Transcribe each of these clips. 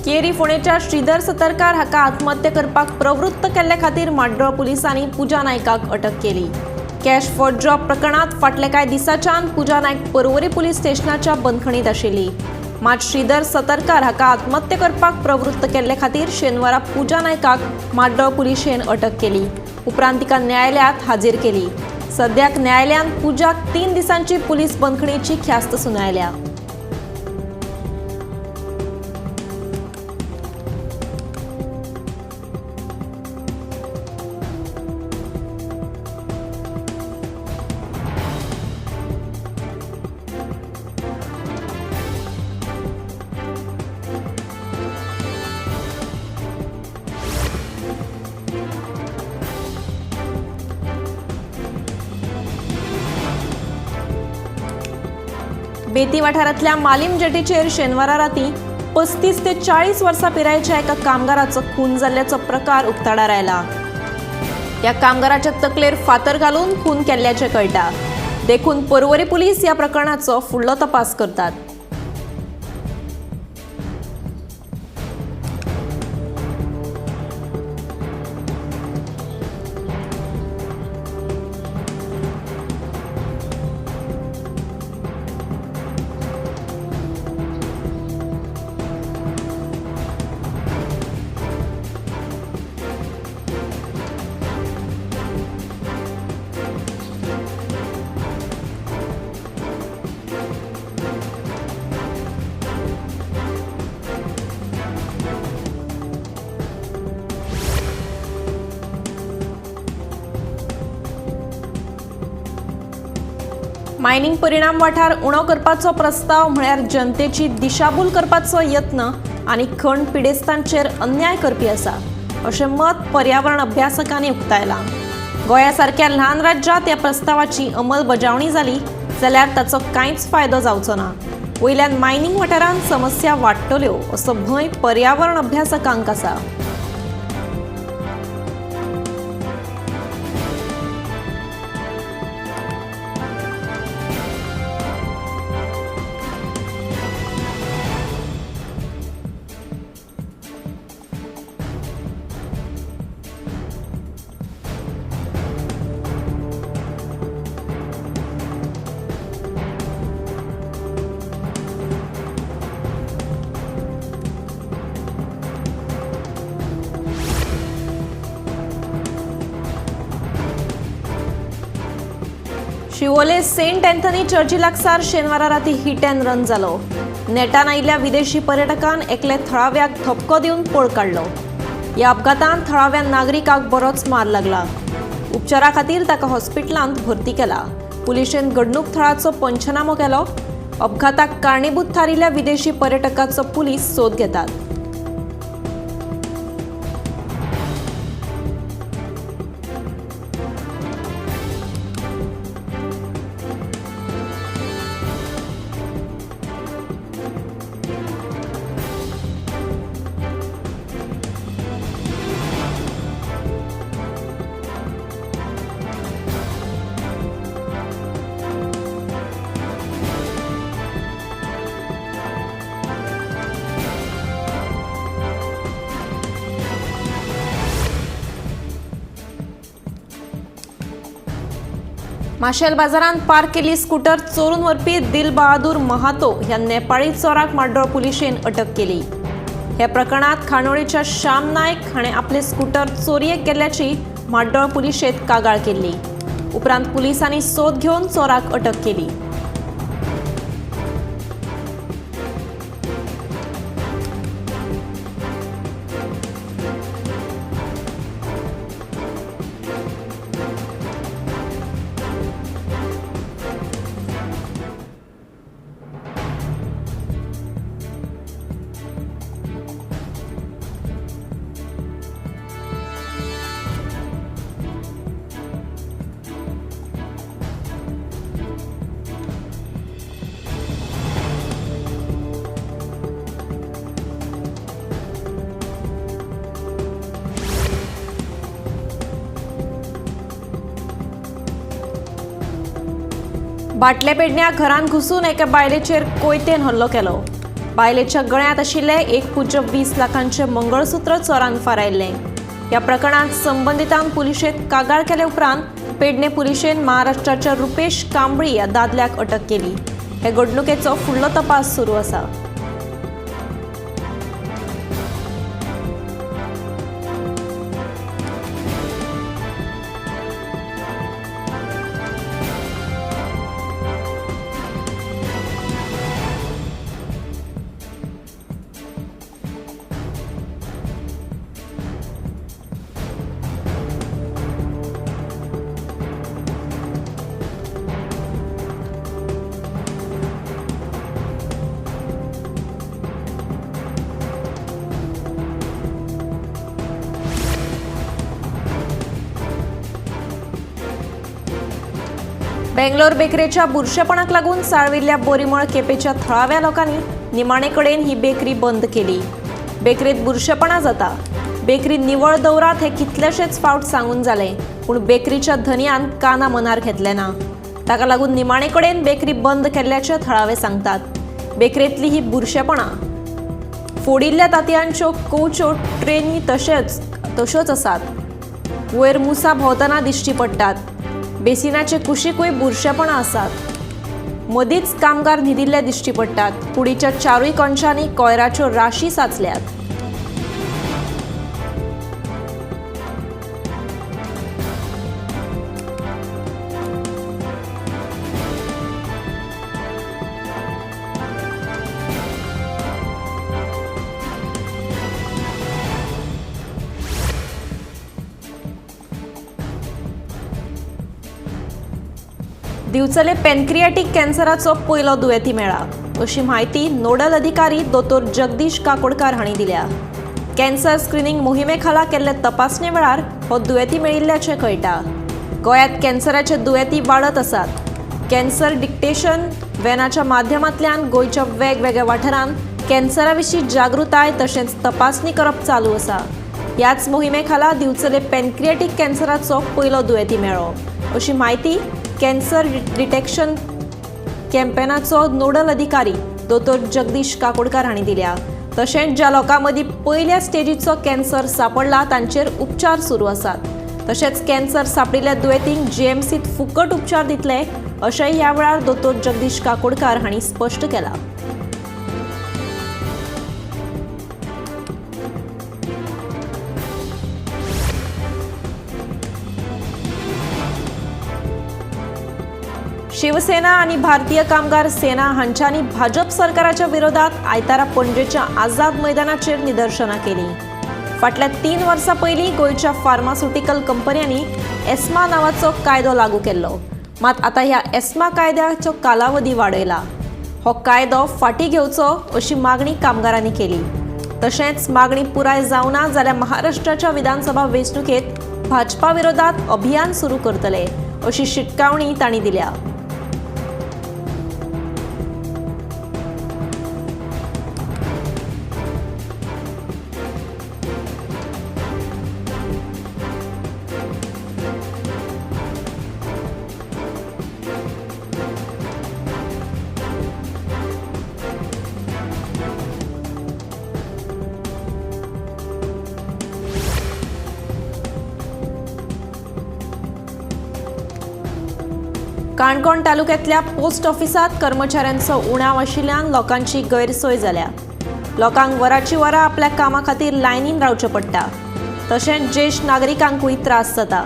केरी फोंडेच्या श्रीधर सतरकार हाका आत्महत्या करपाक प्रवृत्त केल्ले खातीर म्हाड्डोळ पुलिसांनी पूजा नायकाक अटक केली. कॅश फॉर जॉब प्रकरणात फाटल्या कांय दिसांच्यान पूजा नायक पर्वरी पुलीस स्टेशनाच्या बंदखणीत आशिल्ली. मात श्रीधर सतरकार हाका आत्महत्या करपाक प्रवृत्त केल्ले खातीर शेनवारा पूजा नायकाक म्हाड्डोळ पुलिशेन अटक केली. उपरांत तिका न्यायालयात हाजीर केली. सद्याक न्यायालयान पूजाक 3 दिसांची पुलीस बंदखणीची ख्यास्त सुनायल्या. बेती वाठारांतल्या मालीम जेटीचेर शेनवारा राती 35 ते 40 वर्सां पिरायेच्या एका कामगाराचो खून जाल्ल्याचो प्रकार उक्ताडार आयला. ह्या कामगाराच्या तकलेर फातर घालून खून केल्ल्याचें कळटा. देखून पर्वरी पुलीस ह्या प्रकरणाचो फुडलो तपास करतात. मायनिंग परिणाम वाठार उणो करपाचो प्रस्ताव म्हळ्यार जनतेची दिशाभूल करपाचो यत्न आनी खण पिडेस्तांचेर अन्याय करपी आसा अशें मत पर्यावरण अभ्यासकांनी उक्तायलां. गोंया सारक्या ल्हान राज्यांत ह्या प्रस्तावाची अंमलबजावणी जाली जाल्यार ताचो कांयच फायदो जावचो ना. वयल्यान मायनिंग वाठारांत समस्या वाडटल्यो असो भंय पर्यावरण अभ्यासकांक आसा. शिवोले सेंट अँथनी चर्ची लागसार शेनवारा राती हिट अँड रन जालो. नेटान आयिल्ल्या विदेशी पर्यटकान एकले थळाव्याक धपको दिवन पळ काडलो. ह्या अपघातान थळाव्या नागरिकाक बरोच मार लागला. उपचारा खातीर ताका हॉस्पिटलांत भरती केला. पुलिशेन घडणूक थळाचो पंचनामो केलो. अपघाताक कारणीभूत थारिल्ल्या विदेशी पर्यटकाचो पुलीस सोद घेतात. माशेल बाजारांत पार्क केल्ली स्कूटर चोरून व्हरपी दिलबहादूर महातो ह्या नेपाळी चोराक म्हाड्डोळ पुलिशेन अटक केली. ह्या प्रकरणात खांडोळेच्या श्याम नायक हाणें आपले स्कूटर चोरयेक गेल्ल्याची म्हाड्डोळ पुलिशेंत कागाळ केल्ली. उपरांत पुलिसांनी सोद घेवन चोराक अटक केली. बाटले पेडण्या घरांत घुसून एका बायलेचेर कोयतेन हल्लो केलो. बायलेच्या गळ्यांत आशिल्लें 1.20 लाखांचें मंगळसूत्र चोरान फारायल्लें. ह्या प्रकरणांत संबंदितान पुलिशेंत कागाळ केले उपरांत पेडणे पुलिशेन महाराष्ट्राच्या रुपेश कांबळी ह्या दादल्याक अटक केली. हे घडणुकेचो फुडलो तपास सुरू आसा. बेंगलोर बेकरेच्या बुरशेपणाक लागून साळविल्ल्या बोरीमळ केपेच्या थळाव्या लोकांनी निमाणे कडेन ही बेकरी बंद केली. बेकरीत बुरशेपणा जाता, बेकरी निवळ दवरात हे कितलेशेच फावट सांगून जाले, पूण बेकरीच्या धनयान काना मनार घेतले ना. ताका लागून निमाणे कडेन बेकरी बंद केल्ल्याचे थळावे सांगतात. बेकरेंतली ही बुरशेपणां, फोडिल्ल्या तांतयांच्यो कोवच्यो ट्रेनी तश्योच आसात. वयर मुसा भोंवतना दिश्टी पडटात. बेसिनाचे कुशीकूय बुरशेपणां आसात. मदींच कामगार न्हिदिल्ले दिश्टी पडटात. कुडीच्या चारूय कोनशांनी कोयराच्यो राशी साचल्यात. दिवचले पेनक्रियाटिक कॅन्सराचो पयलो दुयेंती मेळ्ळा अशी म्हायती नोडल अधिकारी दोतोर जगदीश काकोडकार हांणी दिल्या. कॅन्सर स्क्रिनींग मोहिमे खाला केल्ले तपासणे वेळार हो दुयेंती मेळिल्ल्याचें कळटा. गोंयांत कॅन्सराचे दुयेंती वाडत आसात. कॅन्सर डिक्टेशन व्हॅनाच्या माध्यमांतल्यान गोंयच्या वेगवेगळ्या वाठारांत कॅन्सरा विशीं जागृताय तशेंच तपासणी करप चालू आसा. ह्याच मोहिमे खाला दिवचले पेनक्रियाटिक कॅन्सराचो पयलो दुयेंती मेळ्ळो अशी म्हायती कॅन्सर डिटेक्शन कॅम्पेनाचो नोडल अधिकारी दोतोर जगदीश काकोडकार हांणी दिल्या. तशेंच ज्या लोकां मदीं पयल्या स्टेजीचो कॅन्सर सांपडला तांचेर उपचार सुरू आसात. तशेंच कॅन्सर सांपडिल्ल्या दुयेंतींक जीएमसीत फुकट उपचार दितले अशेंय ह्या वेळार दोतोर जगदीश काकोडकार हांणी स्पश्ट केलां. शिवसेना आनी भारतीय कामगार सेना हांच्यांनी भाजप सरकाराच्या विरोधात आयतारा पणजेच्या आझाद मैदानाचेर निदर्शनां केलीं. फाटल्या 3 वर्सां पयलीं गोंयच्या फार्मास्युटिकल कंपन्यांनी एस्मा नांवाचो कायदो लागू केल्लो. मात आतां ह्या एस्मा कायद्याचो कालावधी वाडयला. हो कायदो फाटीं घेवचो अशी मागणी कामगारांनी केली. तशेंच मागणी पुराय जावना जाल्यार महाराष्ट्राच्या विधानसभा वेंचणुकेंत भाजपा विरोधात अभियान सुरू करतले अशी शिटकावणी तांणी दिल्या. काणकोण तालुक्यांतल्या पोस्ट ऑफिसांत कर्मचाऱ्यांचो उणाव आशिल्ल्यान लोकांची गैरसोय जाल्या. लोकांक वराची वरां आपल्या कामा खातीर लायनीन रावचें पडटा. तशेंच ज्येश्ठ नागरिकांकूय त्रास जाता.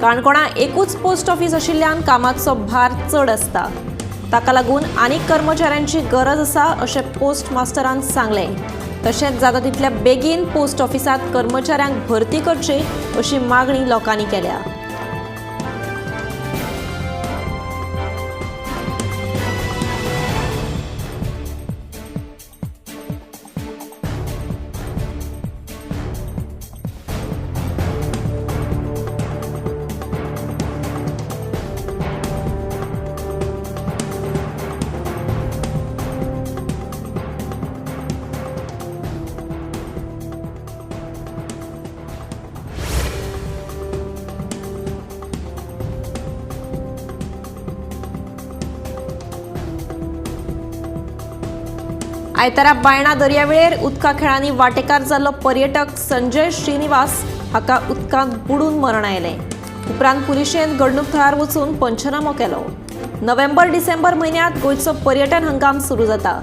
काणकोणा एकूच पोस्ट ऑफिस आशिल्ल्यान कामाचो भार चड आसता. ताका लागून आनीक कर्मचाऱ्यांची गरज आसा अशें पोस्ट मास्टरान सांगलें. तशेंच जाता तितल्या बेगीन पोस्ट ऑफिसांत कर्मचाऱ्यांक भरती करची अशी मागणी लोकांनी केल्या. आयतारा बायणा दर्यावेळेर उदका खेळांनी वांटेकार जाल्लो पर्यटक संजय श्रीनिवास हाका उदकांत बुडून मरण आयलें. उपरांत पुलिशेन घडणूक थळार वचून पंचनामो केलो. नोव्हेंबर डिसेंबर म्हयन्यांत गोंयचो पर्यटन हंगाम सुरू जाता.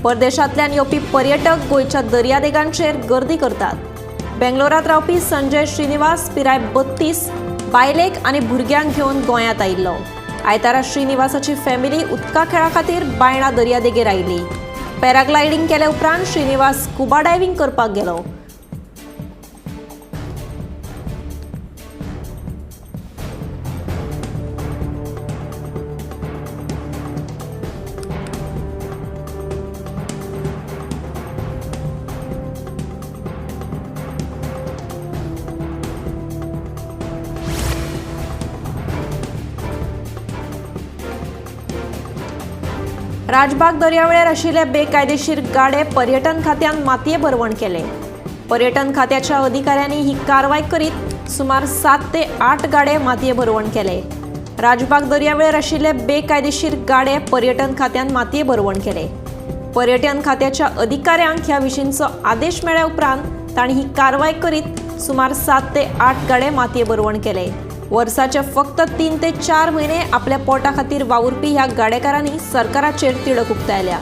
परदेशांतल्यान येवपी पर्यटक गोंयच्या दर्यादेगांचेर गर्दी करतात. बेंगलोरांत रावपी संजय श्रीनिवास पिराय 32 बायलेक आनी भुरग्यांक घेवन गोंयांत आयिल्लो. आयतारा श्रीनिवासाची फॅमिली उदका खेळा खातीर बायणा दर्यादेगेर आयली. पॅराग्लायडींग केले उपरांत श्रीनिवास स्कुबा डायव्हिंग करपाक गेलो. राजबाग दर्यावेळेर आशिल्ले बेकायदेशीर गाडे पर्यटन खात्यान मातये भरवण केले. पर्यटन खात्याच्या अधिकाऱ्यांनी ही कारवाय करीत सुमार 7 ते 8 गाडे मातये भरवण केले. राजबाग दर्यावेळेर आशिल्ले बेकायदेशीर गाडे पर्यटन खात्यान मातये भरवण केले. पर्यटन खात्याच्या अधिकाऱ्यांक ह्या विशींचो आदेश मेळ्ळ्या उपरांत तांणी ही कारवाय करीत सुमार 7 ते 8 गाडे मातये भरवण केले. वर्साचे फक्त 3 ते 4 म्हयने आपल्या पोटा खातीर वावुरपी ह्या गाडेकारांनी सरकाराचेर तिडक उक्तायल्या.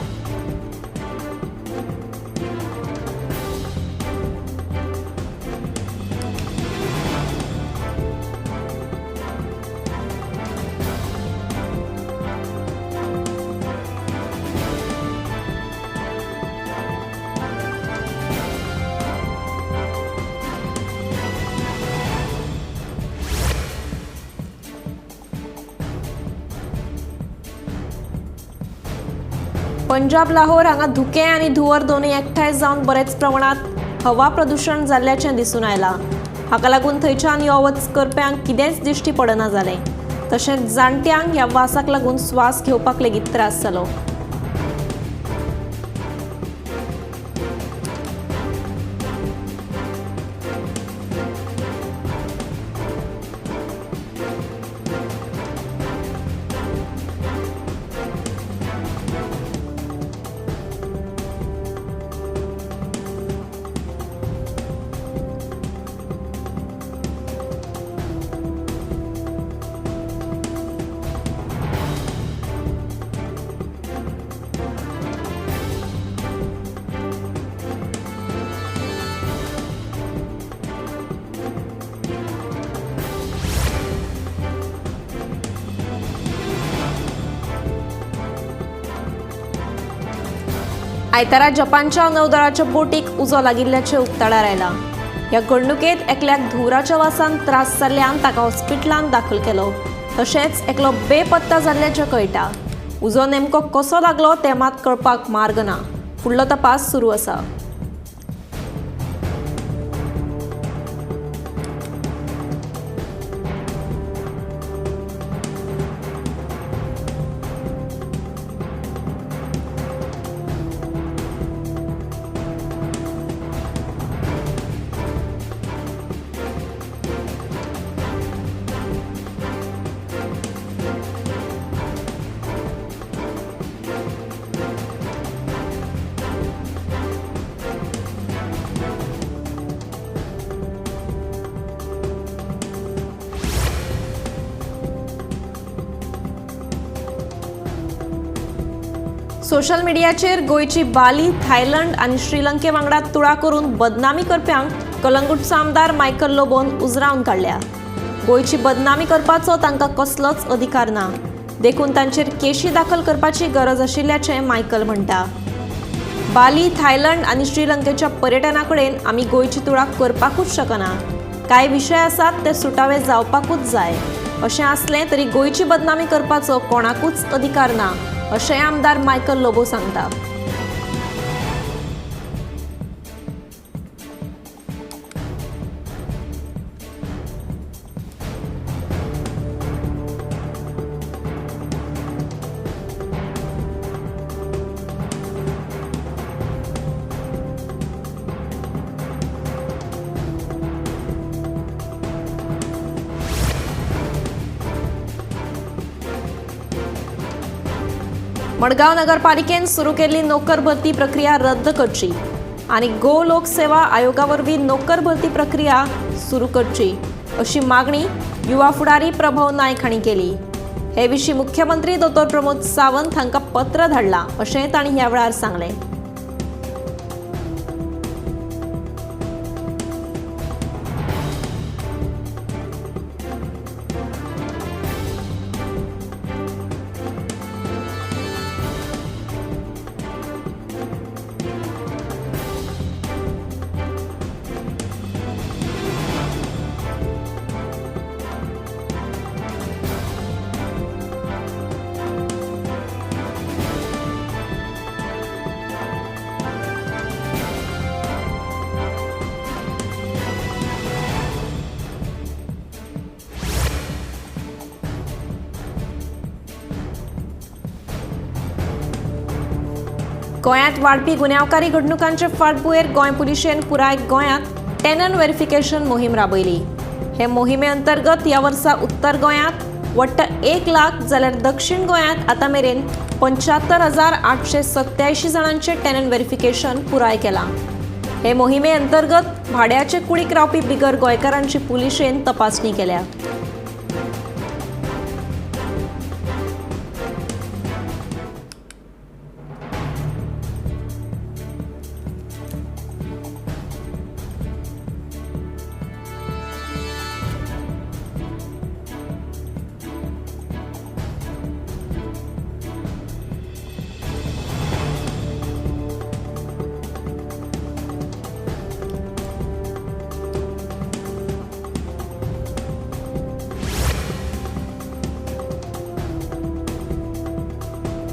पंजाब लाहोर हांगा धुकें आनी धुंवर दोनूय एकठांय जावन बरेच प्रमाणांत हवा प्रदूशण जाल्ल्याचें दिसून आयलां. हाका लागून थंयच्यान यो वच करप्यांक कितेंच दिश्टी पडना जालें. तशेंच जाणट्यांक ह्या वासाक लागून स्वास घेवपाक लेगीत त्रास जालो. आयतारा जपानच्या नौदळाच्या बोटीक उजो लागिल्ल्याचें उक्ताडार आयलां. ह्या घडणुकेंत एकल्याक धुंवराच्या वासान त्रास जाल्ल्यान ताका हॉस्पिटलांत दाखल केलो. तशेंच एकलो बेपत्ता जाल्ल्याचें कळटा. उजो नेमको कसो लागलो तें मात कळपाक मार्ग ना. फुडलो तपास सुरू आसा. सोशल मिडियाचेर गोंयची बाली, थायलंड आनी श्रीलंके वांगडा तुळा करून बदनामी करप्यांक कलंगूटचो आमदार मायकल लोबोन उजरावन काडल्या. गोंयची बदनामी करपाचो तांकां कसलोच अधिकार ना, देखून तांचेर केशी दाखल करपाची गरज आशिल्ल्याचें मायकल म्हणटा. बाली, थायलंड आनी श्रीलंकेच्या पर्यटना कडेन आमी गोंयची तुळा करपाकूच शकना. कांय विशय आसात ते सुटावे जावपाकूच जाय. अशें आसलें तरी गोंयची बदनामी करपाचो कोणाकूच अधिकार ना, अशें आमदार मायकल लोबो सांगता. मडगांव नगरपालिकेन सुरू केल्ली नोकर भरती प्रक्रिया रद्द करची आनी गो लोकसेवा आयोगा वरवीं नोकर भरती प्रक्रिया सुरू करची अशी मागणी युवा फुडारी प्रभव नायक हांणी केली. हे विशीं मुख्यमंत्री दोतोर प्रमोद सावंत हांकां पत्र धाडलां अशें तांणी ह्या वेळार सांगलें. गोंयांत वाडपी गुन्यांवकारी घडणुकांचे फाटभुंयेर गोंय पुलिशेन पुराय गोंयांत टेनंट व्हेरिफिकेशन मोहीम राबयली. हे मोहिमे अंतर्गत ह्या वर्सा उत्तर गोंयांत वट्ट 1 लाख जाल्यार दक्षिण गोंयांत आतां मेरेन 75,887 जाणांचें टेनंट व्हेरिफिकेशन पुराय केलां. हे मोहिमे अंतर्गत भाड्याचे कुडीक रावपी बिगर गोंयकारांची पुलिशेन तपासणी केल्या.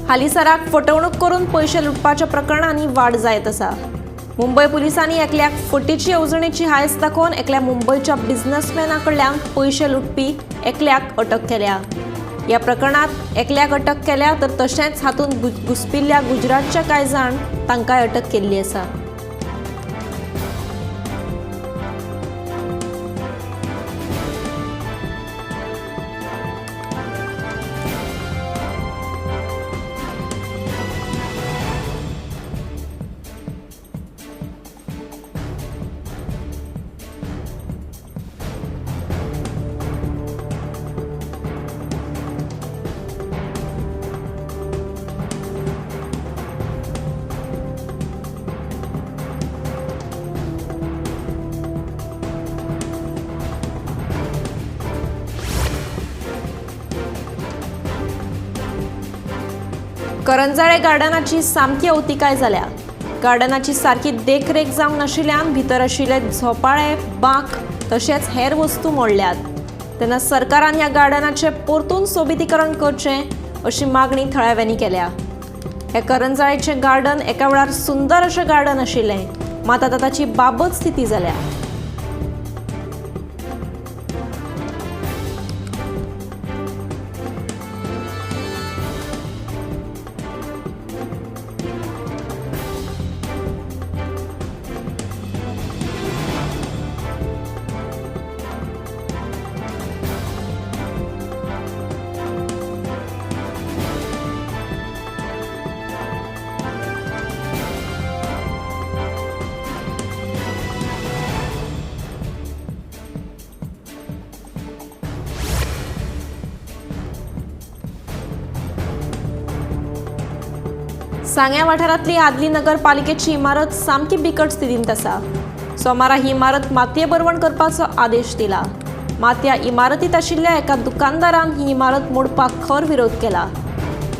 हालींसराक फटवणूक करून पयशे लुटपाच्या प्रकरणांनी वाड जायत आसा. मुंबय पुलिसांनी एकल्याक फटीची येवजणेची हायस दाखोवन एकल्या मुंबयच्या बिझनेसमॅना कडल्यान पयशे लुटपी एकल्याक अटक केल्या. ह्या प्रकरणांत एकल्याक अटक केल्या तर तशेंच हातूंत घुसपिल्ल्या गुजरातच्या कांय जाण तांकांय अटक केल्ली आसा. करंजाळे गार्डनाची सामकी अवतिकाय जाल्या. गार्डनाची सारकी देखरेख जावंक नाशिल्ल्यान भितर आशिल्ले झोपाळे, बांक तशेंच हेर वस्तू मोडल्यात. तेन्ना सरकारान ह्या गार्डनाचें परतून सोबितीकरण करचें अशी मागणी थळाव्यांनी केल्या. हें करंजाळेचें गार्डन एका वेळार सुंदर अशें गार्डन आशिल्लें, मात आतां ताची बाबत स्थिती जाल्या. सांग्या वाठारांतली आदली नगरपालिकेची इमारत सामकी बिकट स्थितींत आसा. सोमारा ही इमारत मातये भरवण करपाचो आदेश दिला. मात ह्या इमारतींत आशिल्ल्या एका दुकानदारान ही इमारत मोडपाक खर विरोध केला.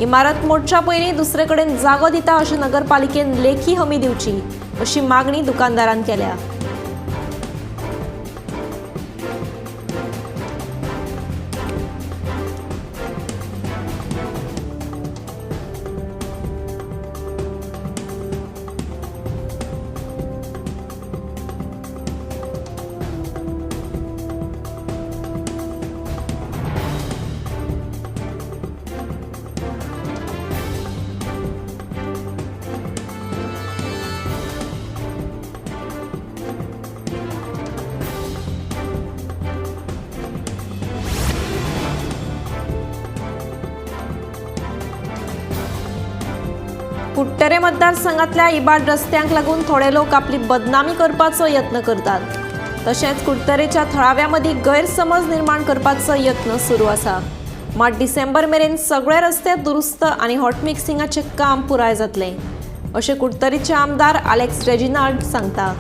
इमारत मोडच्या पयलीं दुसरे कडेन जागो दिता अशें नगरपालिकेन लेखी हमी दिवची अशी मागणी दुकानदारान केल्या. कुडटरे मतदारसंघातल्या इबाड रस्त्यांक लागून थोडे लोक आपली बदनामी करपाचो यत्न करतात. तशेंच कुडटरेच्या थळाव्या मदीं गैरसमज निर्माण करपाचो यत्न सुरू आसा. मात डिसेंबर मेरेन सगळे रस्ते दुरुस्त आनी हॉटमिक्सिंगाचें काम पुराय जातलें अशें कुडटरीचे आमदार आलेक्स रेजिनाल्ड सांगता.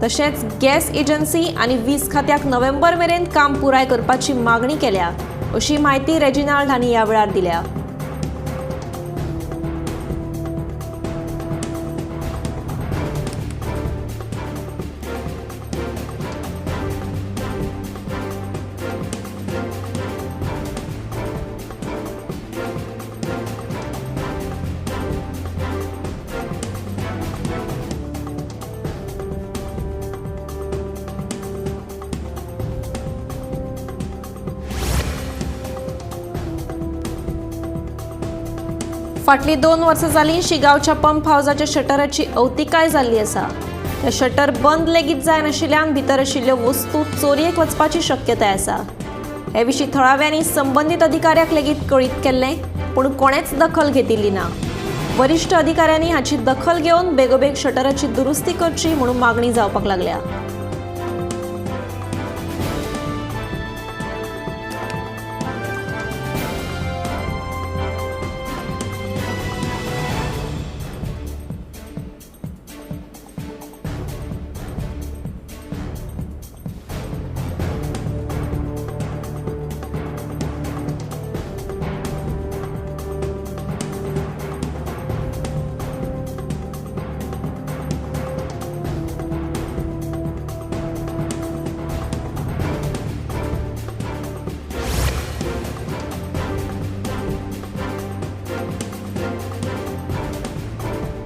तशेंच गॅस एजन्सी आनी वीज खात्याक नोव्हेंबर मेरेन काम पुराय करपाची मागणी केल्या अशी म्हायती रेजिनाल्ड हांणी ह्या वेळार दिल्या. फाटलीं 2 वर्सां जालीं शिगांवच्या पंप हावजाच्या शटराची अवतिकाय जाल्ली आसा. हे शटर बंद लेगीत जायनाशिल्ल्यान भितर आशिल्ल्यो वस्तू चोरयेक वचपाची शक्यताय आसा. हे विशीं थळाव्यांनी संबंदीत अधिकाऱ्याक लेगीत कळीत केल्लें, पूण कोणेच दखल घेतिल्ली ना. वरिश्ठ अधिकाऱ्यांनी हाची दखल घेवन बेगोबेग शटराची दुरुस्ती करची म्हणून मागणी जावपाक लागल्या.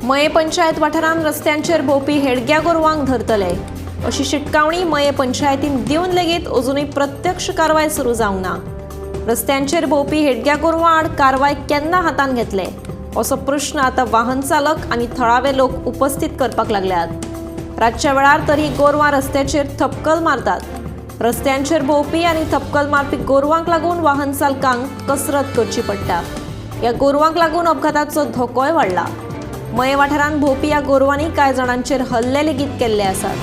मये पंचायत वाठारांत रस्त्यांचेर भोंवपी हेडग्या गोरवांक धरतले अशी शिटकावणी मये पंचायतीन दिवन लेगीत अजुनूय प्रत्यक्ष कारवाय सुरू जावंक ना. रस्त्यांचेर भोंवपी हेडग्या गोरवां आड कारवाय केन्ना हातांत घेतले असो प्रश्न आतां वाहन चालक आनी थळावे लोक उपस्थित करपाक लागल्यात. रातच्या वेळार तरी गोरवां रस्त्याचेर थपकल मारतात. रस्त्यांचेर भोंवपी आनी थपकल मारपी गोरवांक लागून वाहन चालकांक कसरत करची पडटा. ह्या गोरवांक लागून अपघाताचो धोकोय वाडला. मये वाठारांत भोंवपी ह्या गोरवांनी कांय जाणांचेर हल्ले लेगीत केल्ले आसात.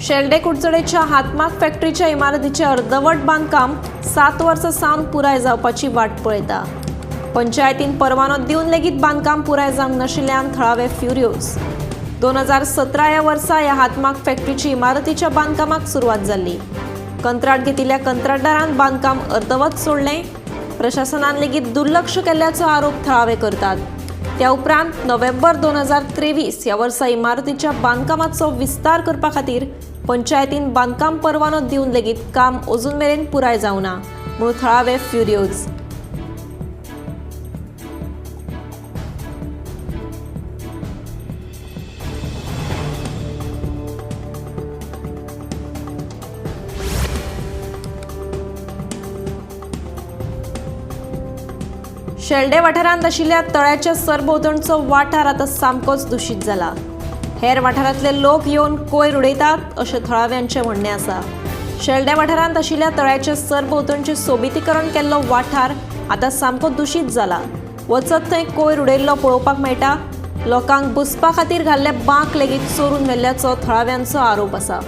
शेल्डे कुडचडेच्या हातमाग फॅक्टरीच्या इमारतीचें अर्दवट बांदकाम 7 वर्सां सावन पुराय जावपाची वाट पळयता. पंचायतीन परवानो दिवन लेगीत बांदकाम पुराय जावंक नाशिल्ल्यान थळावे फ्युरियोज. 2017 ह्या वर्सा ह्या हातमाग फॅक्टरीची इमारतीच्या बांदकामाक सुरवात जाल्ली. कंत्राट घेतिल्ल्या कंत्राटदारान बांदकाम अर्दवट सोडलें. प्रशासनान लेगीत दुर्लक्ष केल्ल्याचो आरोप थळावे करतात. त्या उपरांत नोव्हेंबर 2023 ह्या वर्सा इमारतीच्या बांदकामाचो विस्तार करपा खातीर पंचायतीन बांदकाम परवानो दिवन लेगीत काम अजून मेरेन पुराय जावना म्हणून थळावे फ्युरियोज. शेल्डे वाठारांत आशिल्ल्या तळ्याच्या सरभोंवतणचो वाठार आतां सामकोच दूशीत जाला. हेर वाठारांतले लोक येवन कोयर उडयतात अशें थळाव्यांचें म्हणणें आसा. शेल्डे वाठारांत आशिल्ल्या तळ्याच्या सरभोंवतणचें सोबितीकरण केल्लो वाठार आतां सामको दूशीत जाला. वचत थंय कोयर उडयल्लो पळोवपाक मेळटा. लोकांक बसपा खातीर घाल्ले बांक लेगीत चोरून व्हेल्ल्याचो थळाव्यांचो आरोप आसा.